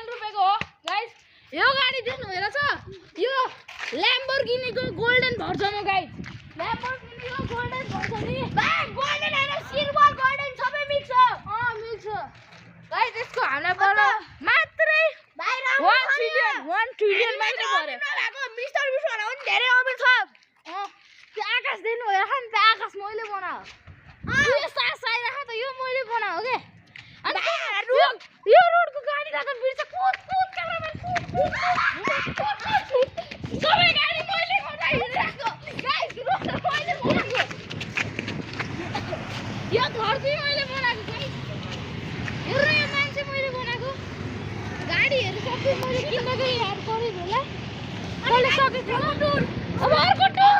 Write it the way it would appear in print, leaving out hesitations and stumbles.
रुपैयाँको हो गाइस। यो गाडी देख्नु हेर छ यो ल्याम्बोर्गिनीको गोल्डन भर्जन हो गाइस। ल्याम्बोर्गिनीको गोल्डन भर्जन नि भाइ गोल्डन हैन सिल्भर गोल्डन सबै मिक्स हो। मिक्स हो गाइस। यसको हामीलाई पर्यो मात्रै भाइ 1 ट्रिलियन मात्रै पर्यो। नभएको मिस्टर बिस्टरहरु पनि धेरै अमिर छ। त्यो आकाश देख्नु हेर नि त्यो आकाश मैले बनाएको। यो सास आइराख त यो मैले बनाएको के। अनि यो रोडको गाडी राख्न बिर्छ कुद क्यामेराम्यान कुद सबै गाडी मैले बनाइरहेको गाइस। रोड मैले बनाएको यो धरती मैले बनाएको गाइस। हेर यो मान्छे मैले बनाएको गाडीहरु सबै मैले किन्नको याद परे होला। मैले सकेको अब अर्को टुर